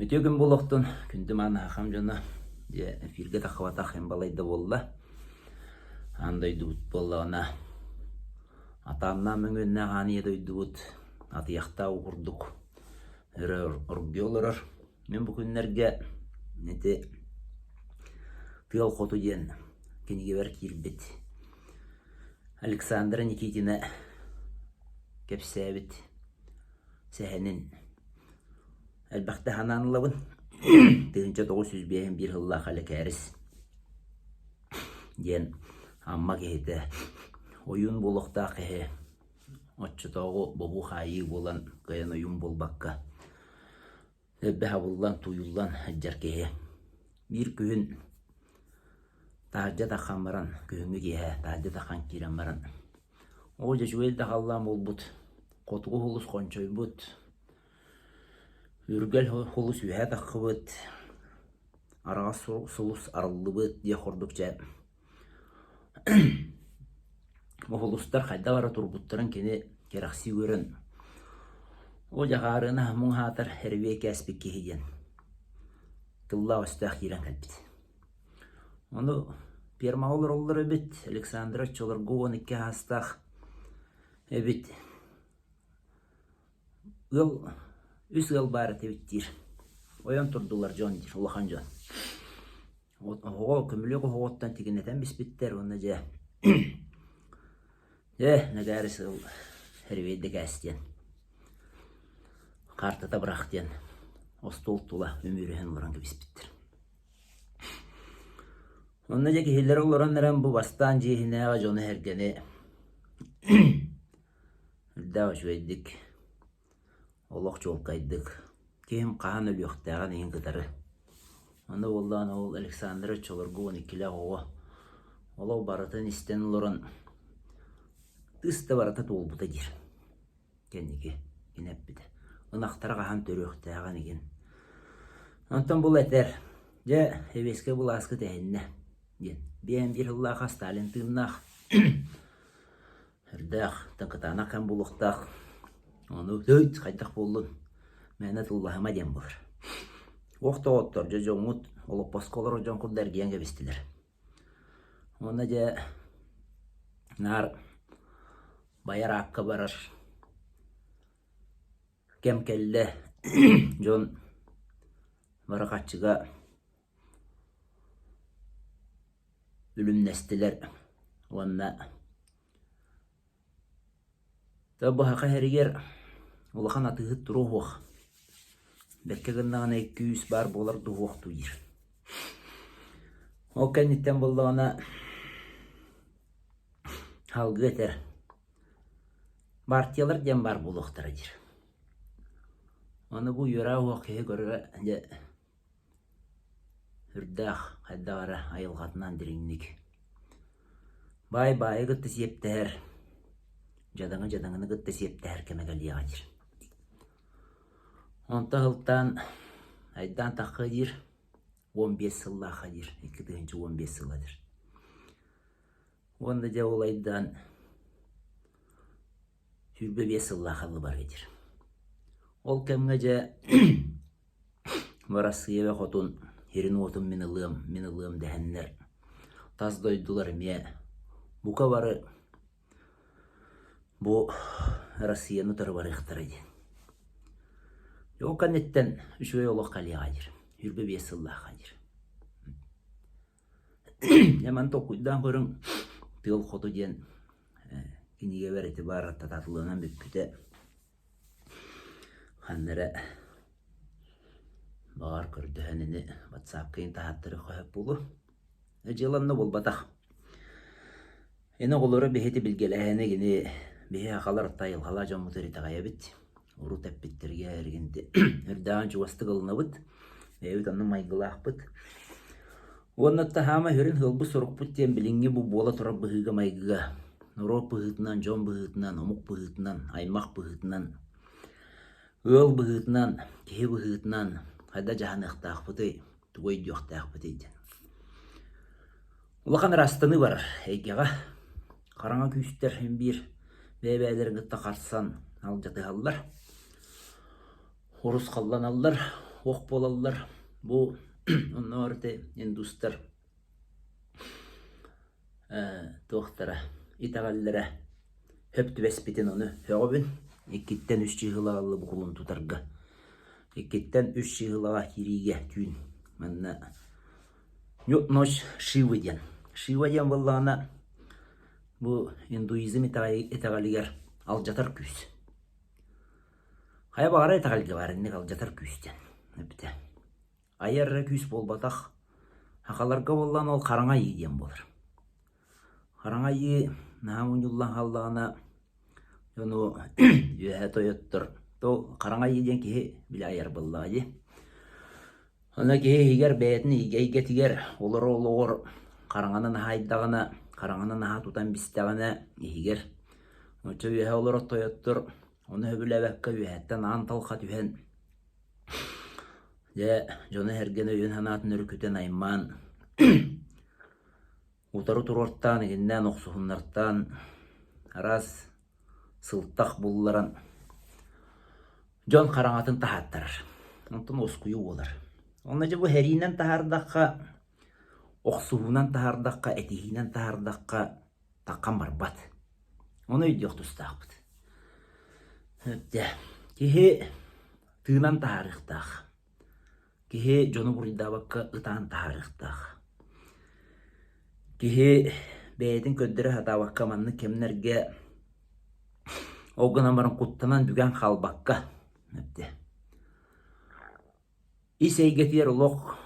Үтүө күн буолуохтун, күндү мааны хахам дьоно. Дьэ, эфиргэ таххыбатах им балай да буолла. Аан дойдубут буоллаҕына, атааннаах мөҥүөннээх аан ийэ дойдубут атыйахтаах уу курдук өрө оргуйа олорор. Мин бу күннэргэ ити Тыал хоту диэн кинигэбэр киирбит Александра Никитина кэпсээбит сэһэнин элбэхтэ санаан ылабын. 1951 сыллаах Элэкээрис диэн Амма киһитэ ойуун буолуохтаах киһи оччотооҕу бобуу-хаайыы буолан кыайан ойуун буолбакка элбэх абыллан, тууйуллан сылдьар киһи. Биир күһүн таһырдьа таххан баран, күһүҥҥү киэһэ таһырдьа таххан киирэн баран, оо дьэ үчүгэй да халлаан буолбут, хотугу сулус хончойбут, үргэл сулус үөһэ таххыбыт, араҕас сулус арыллыбыт диэх курдук дьэ Оһолустар хайдах эрэ турбуттарын кини кэрэхсии көрөн, «Оо, дьахаарына муҥ аатар эрбиэ кээспит киһи» диэн тыллаах-өстөөх киирэн кэлбит. Ону пиэрмаҕа олороллор эбит, Александра оччолорго 12 саастаах эбит. Ыал үс ыал баар этибит диир. Ойон турдулар дьон диир, улахан дьон. Оһоҕо көмүлүөк оһоҕуттан тигинэтэн биспиттэр уонна дьэ дьэ нэгээрэ сыл хэрибиэйдэ кээс диэн хаартата бырах диэн остуол тула үмүөрүһэн олорон кэбиспиттэр. Онно дьэ киһилэр олорон эрэн бу бастаан дьиэ иһинээҕи дьону-сэргэни үрдээх үчүгэйдик Олох чуолкайдык, киһим хаһан өлүөхтээҕин иһин кытары. Аны буоллаҕына ол Александр оччолорго 12-лээх оҕо олох барытын истэн олорон тыс да барыта туолбута диир. Кэнники кини эппитэ. Ынахтара хаһан төрүөхтээҕин игин. Онтон бұл этэр, дьэ, сэбиэскэй былааскыт эһиннэ диэн. Биэһэн биир сыллаах Сталин тыыннаах Үрдээх, кытаанах кэм буолуохтаах. Ону өй хайдах буоллун, мээнэ тыллаһыма диэн буолар. Ох доҕоттор, дьэ дьоҥҥут олоппоско олорор дьон курдук эргийэн кэбистилэр. Уонна дьэ наар байар аакка барар кэм кэллэ. Дьон бары харчыга үлүмнэстилэр уонна быһаха иһэригэр улахан атыыһыт туруо суох бэркэ гыннаҕына күүс баар буолар дуһуохтуу диир ол кэнниттэн буоллаҕына салгыы этэр партиялар диэн баар буолуохтара диир ону бу үөрээ уох киһи көрөрө дьэ Үрдээх, хайдах эрэ айылҕатынан дириҥник. Баай баайы кытта сиэптэһэр, дьадаҥы дьадаҥыны кытта сиэптэһэр кэмэ кэлиэҕэ диир. Онтон сылтаан айдаан тахха диир, 15 сыллаахха диир, 2015 сыла диир. Уонна дьэ ол айдаан 25 сыллаах аллыбарга диир. Ол кэмҥэ дьэ Арассыыйа хотун сирин-уотун мин ылыам, мин ылыам дэһэннэр тас дойдулар эмиэ бука бары бу Россияны утары барыахтара диэн. Ол кэнниттэн үчүгэй олох кэлиэҕэ диир, 25 сыллаахха диир. Дьэ маны толкуйдаан көрүҥ, Тыал хоту диэн кинигэбэр ити баар тататылланан бүппүтэ. Ханна эрэ баҕар көрдөһөн ини ватсапка иһин таһааттарыахха сөп буолуо. Дьыала онно буолбатах. Ини оҕолоро биһити билгэлээһини кини биһи сахалар айылҕалаах дьоммутугар итэҕэйэбит. Урут эппиттэргэ эргинти үрдээҕин чугастык ылынабыт. Бэйэбит онно майгылаахпыт. Уонна таһаама сүрүн сыалбыт сорукпут диэн билиҥҥи бу буола турар быһыыга-майгыга норуот быһыытынан, дьон быһыытынан, омук быһыытынан, аймах быһыытынан, ыал быһыытынан, киһи быһыытынан хайдах дьаһаныахтаахпытый, тугу өйдүөхтээхпитий диэн. Улахан ыраастаныы барар эйгэҕэ. Хараҥа күүстэр син биир бэйэ-бэйэлэрин кытта харсан алдьатыһаллар. Урусхалланаллар. ох буолаллар. Бу оннооҕор ити индустар туохтара итэҕэллэрэ сөп түбэспитин ону сөҕөбүн. Иккиттэн үс чыыһылаҕа ылла бу кулун тутарга. Иккиттэн үс чыыһылаҕа киириигэ түүн манна Ночь Шивы диэн. Шива диэн буоллаҕына бу индуизм итэҕэлигэр алдьатар күүс. Хайа баҕарар итэҕэлгэ баар инник алдьатар күүс диэн эппитэ. Айар эрэ күүс буолбатах, сахаларга буоллаҕына ол хараҥа айыы диэн буолар. Хараҥа айыы наһаа мунньуллан хааллаҕына дьону үөһэ тойоттор то хараҥа айыы диэн киһи били айар буоллаҕа дии. Аны киһи иһигэр бэйэтин эйгэтигэр олорор олоҕор хараҥаны наһаайдаҕына, хараҥаны наһаа тутан бистэҕинэ иһигэр оччо үөһэ олорор тойоттор ону сөбүлээбэккэ үөһэттэн аан талха түһэн дьэ дьону-сэргэни өйүн-санаатын өрүкүтэн аймаан утары туруортаан итиннээн охсуһуннартаан араас сылтах булларан дьон хараҥатын таһааттарар. Онтон уоскуйуу буолар. Онно дьэ бу сэриинэн таһаардахха, охсуһуунан таһаардахха, этиһиинэн таһаардахха таххан барбат. Ону өйдүөх тустаахпыт. Дьэ, киһи тыынан таһаарыахтаах. Киһи дьону буруйдаабакка ытаан таһаарыахтаах. Киһи бэйэтин көрдөрө сатаабакка маннык кэмнэргэ ол гынан баран куттанан бүгэн хаалбакка эптэ ис эйгэтигэр олох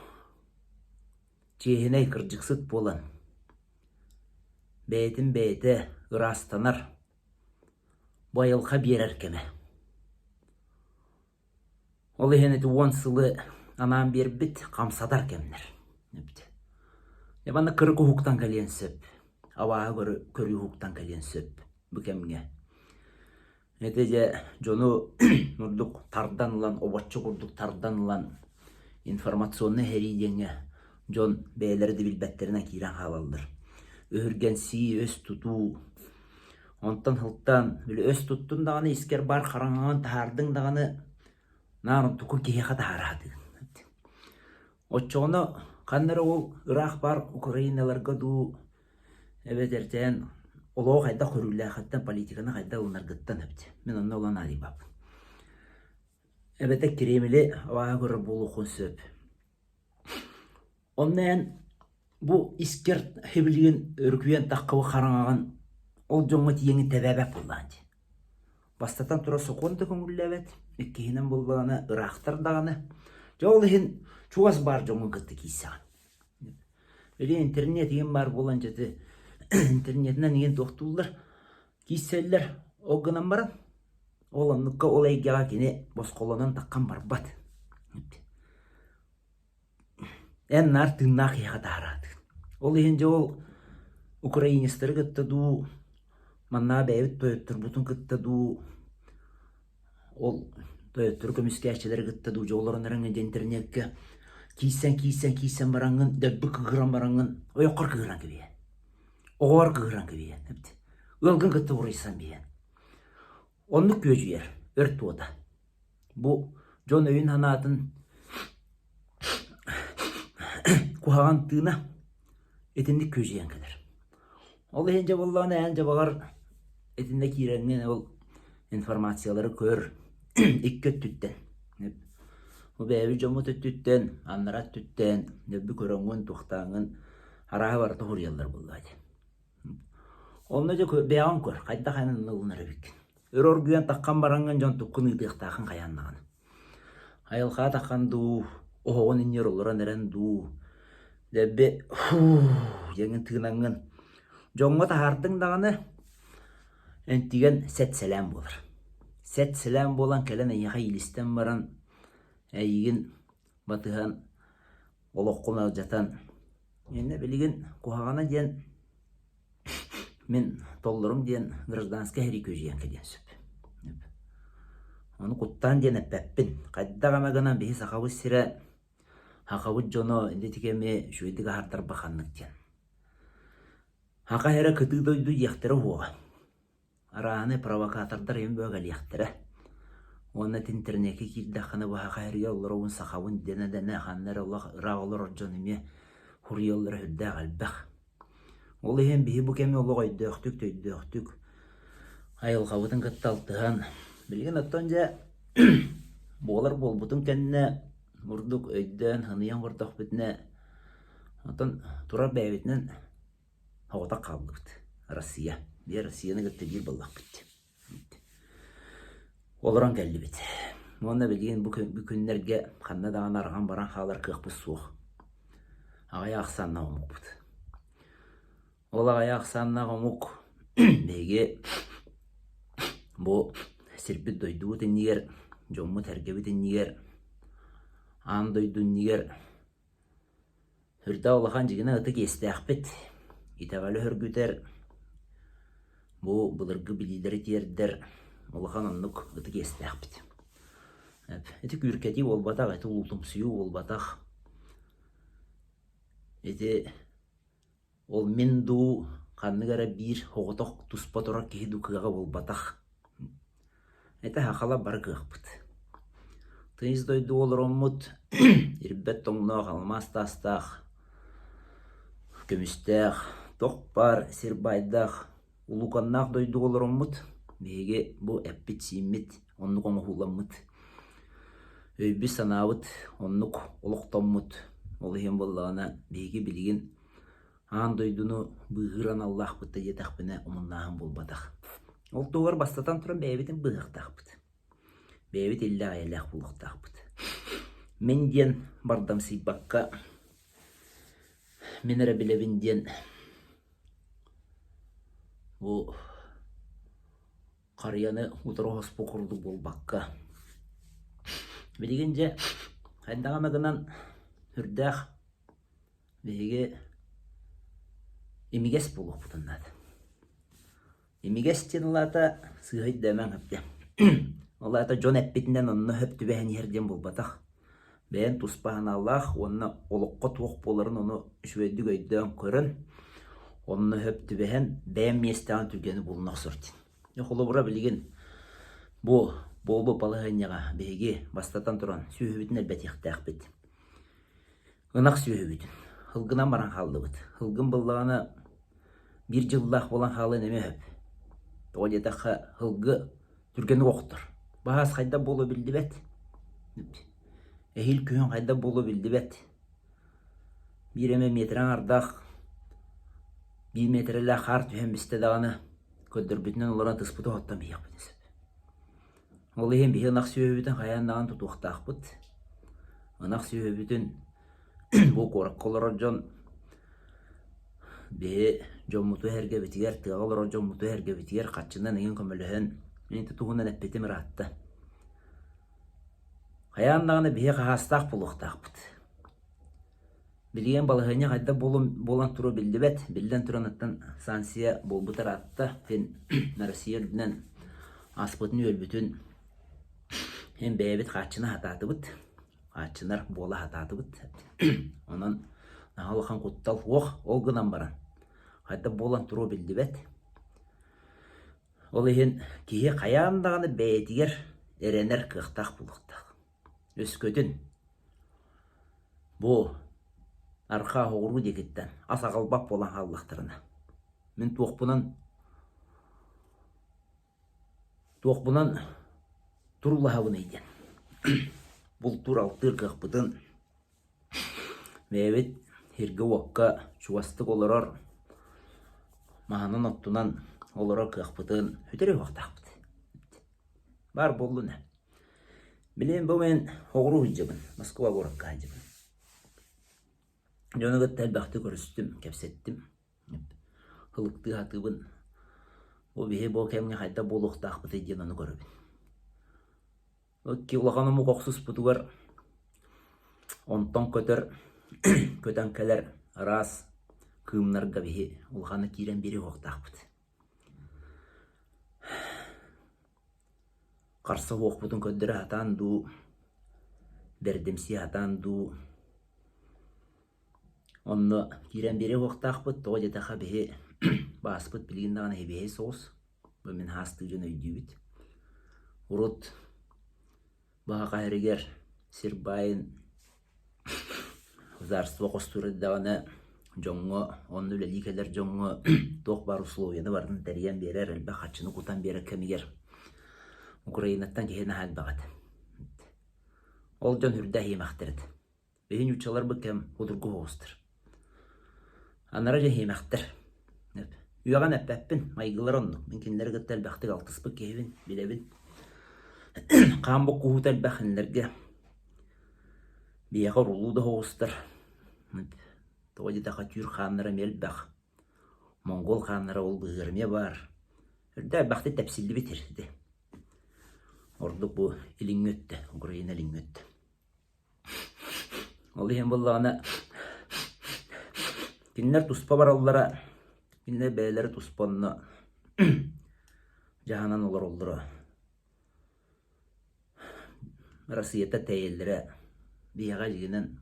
чиэһинэй кырдьыксыт буолан бэйэтин бэйэтэ ыраастанар бу айылҕа биэрэр кэмэ. Ол иһин ити уон сылы анаан биэрбит хамсатар кэмнэр эбит. Дьэ манна кырык уһуктан кэлиэн сөп, абааһы көрүү уһуктан кэлиэн сөп бу кэмҥэ. Ити дьэ дьону ордук тардан ылан, обоччу курдук тардан ылан информационнай сэрии диэҥҥэ дьон бэйэлэрэ да билбэттэринэн киирэн хаалаллар. Өһүргэнсии, өс тутуу, Онтон сылтаан били өс туттун даҕаны искэр баар хараҥаҕын таһаардыҥ даҕаны наар онтукку киһиэхэ таһаара сатыыр. Оччоҕуна ханна эрэ ол ыраах баар Украиналарга дуу эбэтэр тээн олоҕу хайдах көрүүлээххиттэн политиканы хайдах ылынаргыттан эбит. Мин онно ылан наадыйбаппын. Эбэтэр Кремли абааһы көрөр буолуоххун сөп. Онно эн бу искэр сибилигин өрүкүйэн таххыбы хараҥаҕын ол дьоҥҥо тиийэҥҥин тэбээбэт буоллаҕын дии. Бастатан турар сокуон да көҥүллээбэт, иккиһинэн буоллаҕына ыраахтар даҕаны. Дьэ ол иһин чугас баар дьоҥҥун кытта киирсэҕин. Билигин интернет игин баар буолан дьэ ити интернетинэн игин туохтууллар, киирсэллэр. Ол гынан баран ол оннукка ол эйгэҕэ кини босхолонон таххан барбат. Эн наар тыыннаах киһиэхэ таһараатыгын. Ол иһин дьэ ол украинецтары кытта дуу, манна бэйэбит тойотторбутун кытта дуу, ол тойоттору көмүскээччилэри кытта дуу дьэ олорон эрэҥҥин дьэ интернеккэ киирсэн киирсэн киирсэн бараҥҥын дөлбү кыыһыран бараҥҥын ойоххор кыыһыран кэбиһэн, оҕоҕор кыыһыран кэбиһэн эбит. Ыалгын кытта уруйсан биһэн. Оннук күөдьүйэр өрт уота. Бу дьон өйүн-санаатын куһаҕан тыына итинник күөдьүйэн кэлэр. Ол иһин дьэ буоллаҕына эн дьэ баҕар итиннэ киирэҥҥин ол информациялары көр икки өттүттэн. Бу бэйэбит дьоммут өттүттэн, аннара өттүттэн нөлбү көрөҥҥүн, туохтааҥҥын арааһы барыта суруйаллар буоллаҕа дии. Онно дьэ бэйэҕин көр, хайдах эн ылынар эбиккин. Өр оргуйан таххан бараҥҥын дьон туккун ыытыахтааххын хайаан даҕаны. Айылҕаҕа таххан дуу, оһоҕун иннигэр олорон эрэн дуу, дэлби фуу диэҥҥин тыынаҥҥын дьоҥҥо таһаардыҥ даҕаны энтигэн сэт-сэлээн буолар. Сэт-сэлээн буолан кэлэн эйиэхэ иилистэн баран эйигин батыһан олоххун алдьатан иннэ билигин куһаҕана диэн мин толлорум диэн гражданскай сэрии күөдьүйэн кэлиэн сөп. Ону куттаан диэн эппэппин. Хайдах эмэ гынан биһи Сахабыт сирэ, сахабыт дьоно ити кэми үчүгэйдик аһардарба ханнык диэн. Саха сирэ кытыы дойду диэхтэрэ уһуоҕа. Арааһынай провокатордар эҥин бөҕө кэлиэхтэрэ. Уонна ити интернеккэ киирдэххинэ быһа эргэ олоробун сахабын дэнэ-дэнэ ханна эрэ олох ыраах олорор дьон эмиэ суруйаллара сүрдээх элбэх. Ол иһин биһи бу кэми олох өйдөөхтүк, төйдөөхтүк айылҕабытын кытта алтыһан, билигин оттон дьэ буолар буолбутун кэннэ бурдук өйдөөн, ыныйан көрдөхпүтүнэ, оттон турар бэйэбитинэн соҕотох хааллыбыт. Россия. Биир Россияны кытта биир буоллахпыт. Олорон кэллибит. Уонна билигин бу күннэргэ ханна даҕаны арҕан баран хаалар кыахпыт суох. Аҕыйах ахсааннаах омукпут. Ол аҕыйах ахсааннаах омук биһиги бу сирбит-дойдубут иннигэр, дьоммут-сэргэбит иннигэр, аан дойду иннигэр Сүрдээх улахан дьигинэ ытык иэстээхпит, итэҕэли сөргүтэр, бу былыргы билиилэри тиэрдэр улахан оннук ытык иэстээхпит. Ити күүркэтии буолбатах, ити улуутумсуйуу буолбатах. Ити Ол мин дуу, ханнык эрэ биир соҕотох туспа турар киһи дуу кыаҕа буолбатах. Этэ сахалар бары кыахпыт. Тыйыс дойдуга олороммут, ирбэт тоҥноох, алмаас таастаах, көмүстээх, туох баар сир баайдаах, улууканнаах дойдуга олороммут, биһиги бу эппит-сииммит оннук оҥоһууламмыт, өйбүт-санаабыт оннук олохтоммут. Ол иһин буоллаҕына биһиги билигин аан дойдуну быыһыыр аналлаахпыт да диэтэхпинэ омуннааһын буолбатах. Ол туһугар бастатан туран бэйэбитин быыһыахтаахпыт. Бэйэбит иллээх-эйэлээх буолуохтаахпыт. Мин диэн бардамсыйбакка, мин эрэ билэбин диэн бу харыйаны утары хоспо курдук буолбакка, билигин дьэ хайдах эмэ гынан сүрдээх Биһиги имигэс буолуохпутун наада. Имигэс диэн ол аата сыыһа өйдөөмөҥ сөп Ол аата дьон эппитинэн онно сөп түбэһэн иһэр диэн буолбатах. Бэйэҥ туспа санаалаах уонна олоххо туох буоларын ону үчүгэйдик өйдөөн көрөн, онно сөп түбэһэн бэйэҥ миэстэҕин түргэни булуна охсор диэн. Холобура билигин бу буолбут балаһыанньаҕа биһиги бастатан туран сүөһүбүтүн элбэтиэхтээхпит. Ынах сүөһүбүтүн һылгынан баран хааллыбыт. Һылгын буоллаҕына биир дьыллаах буолан хаалыан эмиэ сөп. Тоҕо диэтэххэ һылгы түргэнник охтор. Баһаас хайдах буолуо биллибэт. Эһиил күһүн хайдах буолуо биллибэт. Биир эмэ миэтэрэ аҥардаах, биир миэтэрэлээх хаар түһэн бистэ даҕаны көрдөрбүтүнэн олорон тыспыты оһоттон биһиэхпитин сөп. Ол иһин биһи ынах сүөһүбүтүн хайаан даҕаны тутуохтаахпыт. Ынах сүөһүбүтүн бу куоракка олорор дьон биһи дьоммутугар-сэргэбитигэр, тыаҕа олорор дьоммутугар-сэргэбитигэр харчынан эҥин көмөлөһөн, мин ити туһунан эппитим ыраатта. Хайаан даҕаны биһи хаһаастаах буолуохтаахпыт. Билигин балаһыанньа хайдах буолан туруо биллибэт. Биллэн туран, оттон санкция буолбут ыраатта. Син Россия үрдүнэн аспытын-үөлбүтүн эн бэйэбит хааччына сатаатыбыт. Хааччынар буола сатаатыбыт. Онон наһаа улахан куттал суох. Ол гынан баран, хайдах буолан туруо биллибэт. Ол иһин киһи хайаан даҕаны бэйэтигэр эрэнэр кыахтаах буолуохтаах. Өскөтүн бу арҕаа оҕуруу диэкиттэн ас аҕалбат буолан хааллахтарына, мин туохпунан туохпунан туруулаһабыный диэн бултуур-алтыыр кыахпытын бэйэбит сиргэ-уокка чугастык олорор маһынан-оттунан олорор кыахпытын сүтэрэ уохтаахпыт. Баар буоллун ээ. Билигин бу мин оҕуруу сылдьабын, Москва куоракка сылдьабын. Дьону кытта элбэхтик көрүстүм, кэпсэттим. Ылыктыы сатыыбын. Бу биһи бу кэмҥэ хайдах буолуохтаахпытый диэн ону көрөбүн. Икки улахан омук охсуспутугар онтон көтөр, көтөн кэлэр араас кыымнарга биһи улаханы киирэн биэриэх уохтаахпыт. Харса уохпутун көрдөрө сатаан дуу, бэрдимсийэ сатаан дуу, онно киирэн биэриэх уохтаахпыт. Тоҕо диэтэххэ биһи бааспыт билигин даҕаны эһибиэһэй соҕус. Бу мин хаастыы дьон өйдүүбүт. Урут. Баҕа иһигэр сир баайын государство хостуур эрдэҕинэ дьоҥҥо онно үлэлии кэлэр дьоҥҥо туох баар условияны барытын тэрийэн биэрэр, элбэх харчыны кутан биэрэр кэмигэр Украинаттан киһи наһаа элбэх этэ. Ол дьон үрдээх иэмэхтэр этэ. Биһи нууччаларбыт кэм судургу соҕустар. Анара дьэ иһиэмэхтэр. Үөҕэн эппэппин, майгылара оннук. Мин кинилэри кытта элбэхтик алтыспыт киһибин, билэбин. Хаан боккуһуута элбэх кинилэргэ. Биһиэхэ урулуу да соҕустар. Тоҕо диэтэххэ түүр хааннара эмиэ элбэх. Монгол хааннара ол быыһыгар эмиэ баар. Үрдэ элбэхтик тэпсиллибит ити. Ордук бу илиҥҥи өттө, Украина илиҥҥи өттө. Ол иһин буоллаҕына кинилэр туспа бараллара, кинилэр бэйэлэрэ туспа онно дьаһанан олороллоро. Россията тэйэллэрэ биһиэхэ дьиҥинэн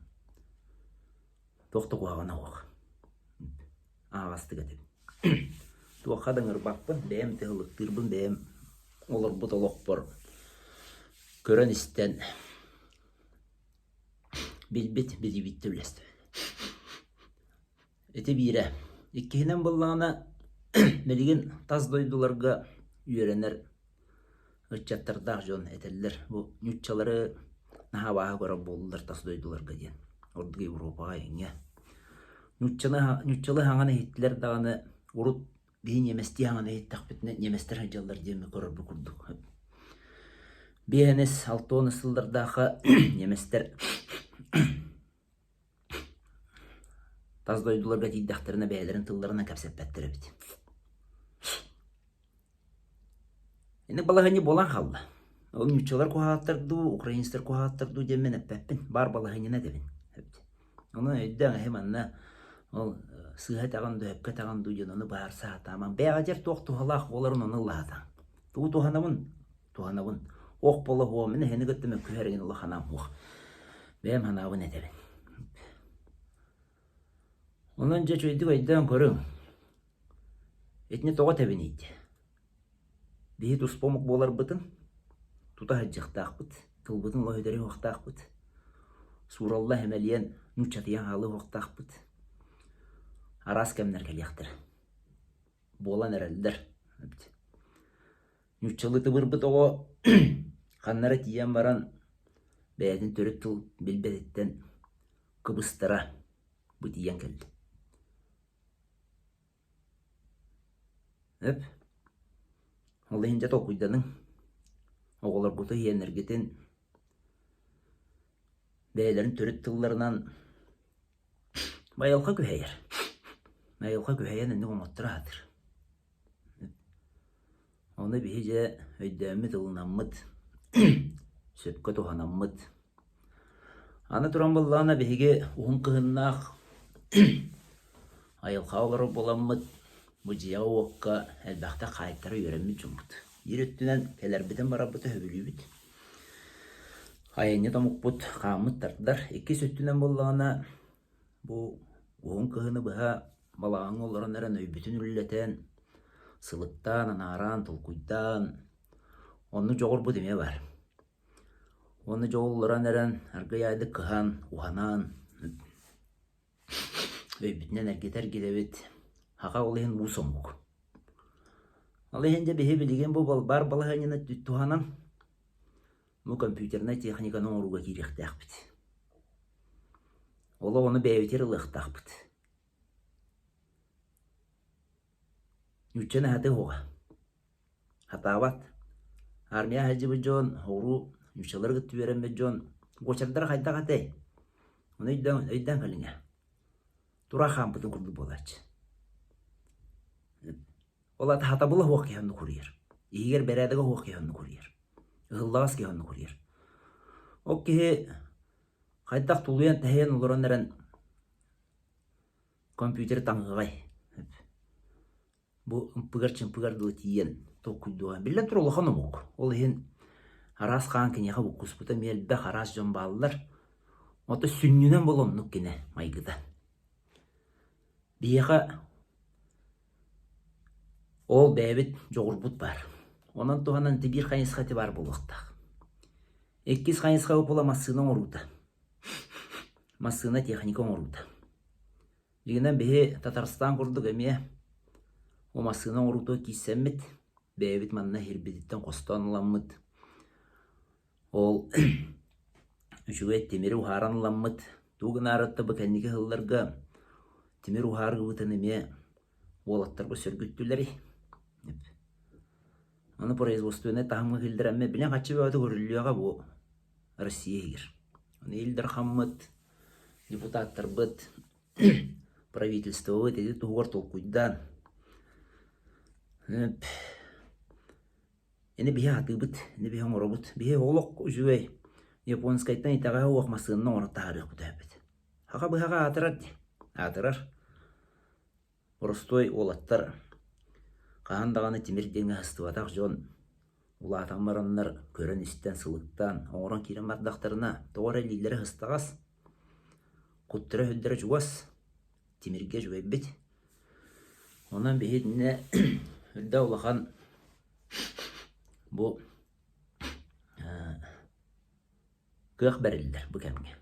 туох да куһаҕана суох. Аһаҕастык этэбин. Туохха да ыҥырбаппын, бэйэм тыһылыктыырбын, бэйэм олорбут олохпор көрөн-истэн билбит билиибиттэн үлэстэбин. Ити биирэ. Иккиһинэн буоллаҕына, билигин тас дойдуларга үөрэнэр ыччаттардаах дьон этэллэр, бу ньуччалары наһаа абааһы көрөр буоллулар тас дойдуларга диэн, ордук Европаҕа эҥҥэ. Ньуччаны ньуччалыы хаҥан иһиттилэр даҕаны урут биһи ньиэмэстии хаҥан иһиттэхпитинэ ньиэмэстэр сылдьаллар диэн көрөрбүт курдук. Биэһэнис, алтуонус сыллардаахха ньиэмэстэр Тас дойдуларга тиийдэхтэринэ бэйэлэрин тылларынан кэпсэппэттэр эбит. Инник балаһыанньа буолан хаалла. Ол нууччалар куһаҕаттар дуу, украинецтар куһаҕаттар дуу диэммин эппэппин. Баар балаһыанньаны этэбин. Ону өйдөөн эһи манна ол сыыһа этэҕин дуу, сөпкө этэҕин дуу диэн ону быһаарса сатаамаҥ. Бэйэҕитигэр туох туһалаах буоларын ону ыллаһатаҥ. Тугу туһанабын? Туһанабын. Ох буола уо, мин эһини кытта мөккүһэр игин улаханаам уох. Бэйэм санаабын этэбин. Онон дьэ үчүгэйдик өйдөөн көрүҥ. Итини тоҕо этэбиний дии? Биһи туспа омук буоларбытын тута сылдьыахтаахпыт, тылбытын олох үтэри уохтаахпыт, сууралла сэмэлийэн нууччатыйан хаалыа уохтаахпыт. Араас кэмнэр кэлиэхтэрэ. Буолан эрэллэр. Нууччалыы тыбырбыт оҕо ханна эрэ тиийэн баран бэйэтин төрүт тыл билбэтиттэн кыбыстара бу тиийэн кэллэ. Өп, ол иһин дьэ толкуйданыҥ, оҕолоргутун иһиэннэргитин бэйэлэрин төрүт тылларынан айылҕа күһэйэр, айылҕа күһэйэн инник оҥотторо сатыыр. Ону биһи дьэ өйдөөммүт, ылынаммыт, сөпкө туһанаммыт. Аны туран буоллаҕына биһиги уһун кыһыннаах айылҕаҕа олорор буоламмыт, бу дьиэҕэ-уокка элбэхтик хаайтара үөрэммит дьоммут. Биир өттүнэн кэлэрбитин барарбытын сөбүлүүбүт. Айанньыт омукпут хааммыт тардар. Иккис өттүнэн буоллаҕына Бу уһун кыһыны быһа балаҕаҥҥа олорон эрэн өйбүтүн үллэтэн, сылыктаан, анаараан, толкуйдаан, оннук дьоҕурбут эмиэ баар. Уонна дьоҕулларан эрэн аргыйаайдык кыһан, уһанан, өйбүтүнэн эргитэ-эргитэбит. Саха ол иһин уус омук. Ол иһин дьэ биһи билигин бу баар балаһыанньаны туһанан бу компьютернай техниканы оҥорууга киириэхтээхпит. Олох ону бэйэбитигэр ылыахтаахпыт. Ньучча наһата уһуга. Хатаабат. Армия сылдьыбыт дьон, оҕуруу ньуччалары кытта үөрэммит дьон гочардара хайдах этэй? Ону өйдөөн, өйдөөн кэлиҥ ээ. Тура хаампытын курдук буолааччы. Ол аата хатабыла суох киһи оннук суруйар. Иһигэр бэрээдэгэ суох киһи оннук суруйар. Ыһыллаҕас киһи оннук суруйар. Ол киһи хайдах тулуйан-тэһийэн олорон эрэн компьютеры таҥыаҕай? Бу ымпыгар-чымпыгар дылы тиийэн толкуйдуоҕа. Биллэн турар улахан омук. Ол иһин араас хаан киниэхэ буккуспута эмиэ элбэх араас дьон бааллар. Ото сүнньүнэн буола оннук кини майгыта. Биһиэхэ Ол бэйэбит дьоҕурбут баар. Онон туһанан ити биир хайысха ити баар буолуохтаах. Иккис хайысха була массыына оҥоруута. Массыына техника оҥоруута. Дьиҥинэн биһи Татарстан курдук эмиэ бу массыына оҥоруутугар киирсэммит, бэйэбит манна иһирбититтэн хостоон ыламмыт, ол үчүгэй тимири уһааран ыламмыт, тугу гынаарытта бу кэнники сылларга тимир уһаарыыбытын эмиэ уолаттарбыт сөргүттүлэрий. Аны производственнай таһымҥа киллэрэммит билэн хаччы бөҕөтө көрүллүөҕэ бу Россия иһигэр. Аны Ил Дархаммыт, депутаттарбыт, правительствобыт ити туһугар толкуйдаан ини биһи аһатыыбыт, ини биһи оҥоробут. Биһи олох үчүгэй японскайтан итэҕэһэ уох массыынаны оҥорон таһаарыахпыт эбит. Хаха быһаҕа аатырар дии. Аатырар. Боростуой уолаттар хаһан даҕаны тимир диэҥҥэ сыстыбатах дьон улаатан бараннар көрөн-истэн, сылыктаан, оҥорон киирэн бардахтарына, тоҕо эрэ илиилэрэ сыстаҕас, куттара-сүрдэрэ чугас, тимиргэ үчүгэйбит. Онон биһи итиннэ үрдэ улахан бу кыах бэриллэр бу кэмҥэ.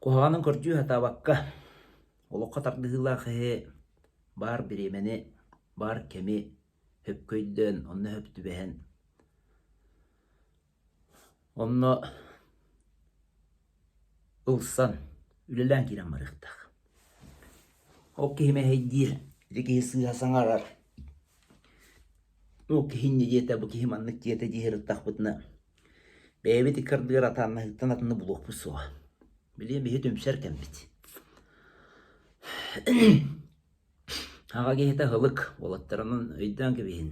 Куһаҕанын көрдүү сатаабакка, олоххо тардыһыылаах киһи баар бириэмэни, баар кэми сөпкө өйдөөн, онно сөп түбэһэн, онно ылсан, үлэлээн киирэн барыахтаах. Ол киһи мэһэйдиир, ити киһи сыыһа саҥарар, ол киһи инньэ диэтэ, бу киһи маннык диэтэ дии сырыттахпытына, Бэйэбит икки ардыгар атааннаһыыттан атыны булуохпут суоҕа. Билигин биһи түмсэр кэммит. Аҕа киһитэ аһылык, уолаттарынан өйдөөн кэбиһин.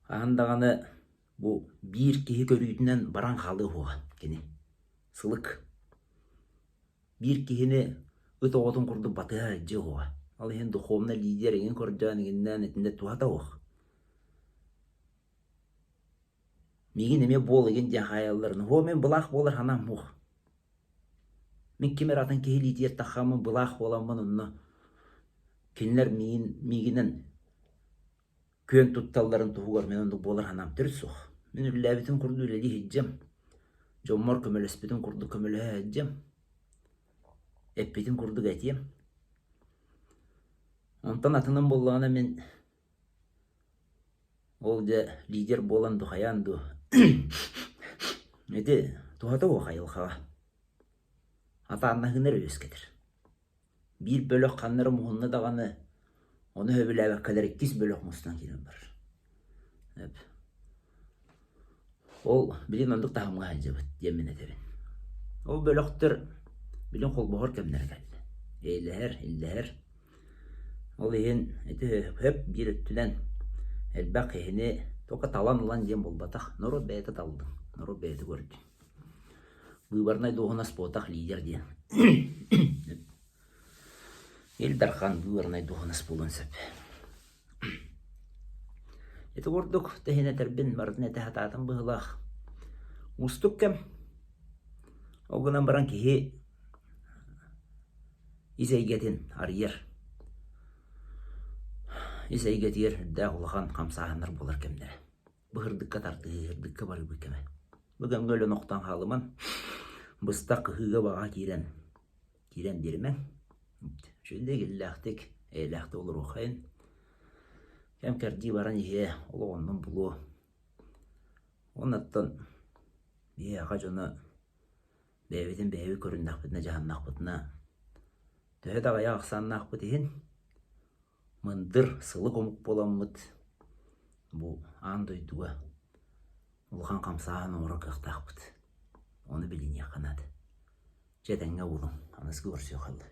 Хаһан даҕаны бу биир киһи көрүүтүнэн баран хаалыа суоҕа кини. Сылык. Биир киһини ыт оҕотун курдук батыһа сылдьыа суоҕа. Ол иһин духовнай лидер эҥин көрдөөн эҥиннээн итиннэ туһата суох. Миигин эмиэ буол игин диэн хаайалларын, һуо мин былаах буолар санаам суох. Мин ким эрэ атын киһи илиитигэр таххаммын былаах буоламмын онно кинилэр миигин миигинэн күөн тутталларын туһугар мин оннук буолар санаам төрүт суох. Мин үлэлээбитим курдук үлэлии сылдьыам, дьоммор көмөлөспүтүм курдук көмөлөһө сылдьыам, эппитим курдук этиэм. Онтон атыным буоллаҕына мин Ол дьэ лидер буолан дуу хайаан дуу ити туһата суох айылҕаҕа атааннаһыыны эрэ үөскэтэр. Биир бөлөх ханна эрэ муһунна даҕаны ону сөбүлээбэккэлэр иккис бөлөх мустан киирэн барар. Ол билигин оннук таһымҥа сылдьабыт диэммин этэбин. Ол бөлөхтөр билин холбоһор кэмнэрэ кэллэ. Эйэлэһэр, иллэһэр. Ол иһин ити сөп биир өттүнэн элбэх киһини только талан ылан диэн буолбатах, норуот бэйэтэ таллын, норуот бэйэтэ көрдүн. Выборнай дуоһунас буотах лидер диэн. Ил Дархан выборнай дуоһунас буолуон сөп. Ити курдук тэһин этэрбин барытын этэ сатаатым быһыылаах. Уустук кэм. Ол гынан баран киһи ис эйгэтин арыйар. Ис эйгэтигэр үрдээх улахан хамсааһыннар буолар кэмнэрэ. Бу һырдыкка тардыһыы, һырдыкка барыыбыт кэмэ. Бу кэмҥэ өлөн охтон хаалыман, быстах кыһыыга-баҕа киирэн, киирэн биэримэҥ. Үчүгэйдик, иллээхтик, эйэлээхтик олоруоххайын. Кэм-кэрдии баран иһиэ, олох оннун булуо. Оннуттан биһиэхэ дьоно бэйэбитин бэйэбит көрүннэхпитинэ, дьаһаннахпытына, төһө да аҕыйах ахсааннаахпыт иһин, мындыр, сылык омук буоламмыт бу аан дойдуга улахан хамсааһын оҥорор кыахтаахпыт. Ону билиниэххэ наада. Дьэ этэҥҥэ буолуҥ, аныгыскы көрсүөххэ дылы.